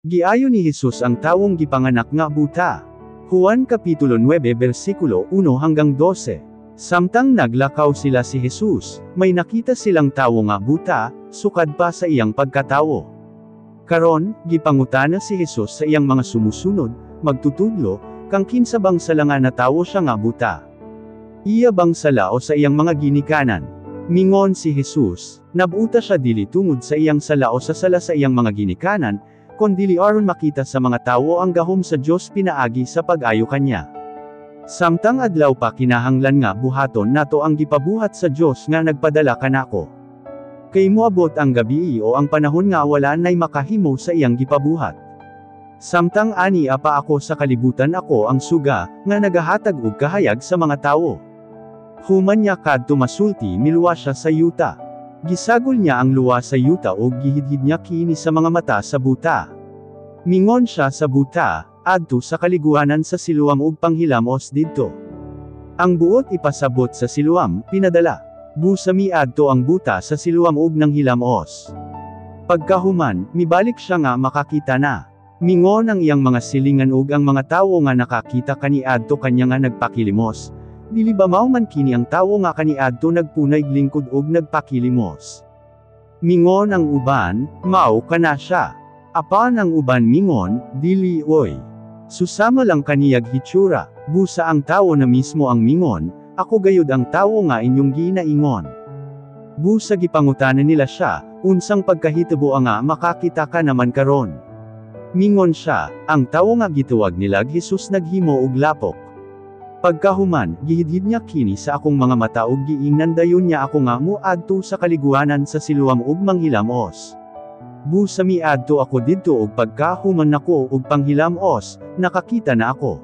Giayo ni Jesus ang tawong gipanganak nga buta. Juan Kapitulo 9 versikulo 1 hanggang 12. Samtang naglakaw sila si Jesus, may nakita silang tawo nga buta, sukad pa sa iyang pagkatawo. Karon, gipangutana si Jesus sa iyang mga sumusunod, "Magtutudlo, kang kinsa bang sala nga natawo siya nga buta? Iya bang sala o sa iyang mga ginikanan?" Mingon si Jesus, "Nabuta siya dili tungod sa iyang sala o sa sala sa iyang mga ginikanan, kondili aron makita sa mga tawo ang gahom sa Dios pinaagi sa pag-ayo kanya. Samtang adlaw pa, kinahanglan nga buhaton nato ang gipabuhat sa Dios nga nagpadala kanako. Kay moabot ang gabii o ang panahon nga wala nay makahimo sa iyang gipabuhat. Samtang ania pa ako sa kalibutan, ako ang suga nga nagahatag og kahayag sa mga tawo." Human niya kadto masulti, miluwa siya sa yuta. Gisagol niya ang luwa sa yuta ug gihidhid niya kini sa mga mata sa buta. Mingon siya sa buta, "Adto sa kaliguanan sa Siloam ug panghilamos didto." Ang buot ipasabot sa Siloam, pinadala. Busa miadto ang buta sa Siloam ug nanghilamos. Pagkahuman, mibalik siya nga makakita na. Mingon ang iyang mga silingan ug ang mga tawo nga nakakita kaniadto kanya nga nagpakilimos, "Dili ba mao man kini ang tawo nga kaniadto nagpunayg lingkod ug nagpakilimos?" Mingon ang uban, "Mao kana siya." Apan ang uban mingon, "Dili oy. Susama lang kaniyag hitsura." Busa ang tawo na mismo ang mingon, "Ako gayud ang tawo nga inyong ginaingon." Busa gipangutana nila siya, "Unsang pagkahitabo nga makakita ka naman karon?" Mingon siya, "Ang tawo nga gitawag nilag Jesus naghimo og lapok. Pagkahuman, gihidhid niya kini sa akong mga mata ug giingnan dayon niya ako nga moadto sa kaliguanan sa Siloam ug manghilamos. Busa miadto ako didto ug pagkahuman nako og panghilamos, nakakita na ako."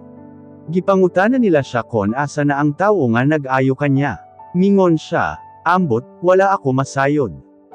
Gipangutana nila siya kon asa na ang tawo nga nag-ayo kanya. Mingon siya, "Ambot, wala ako masayod."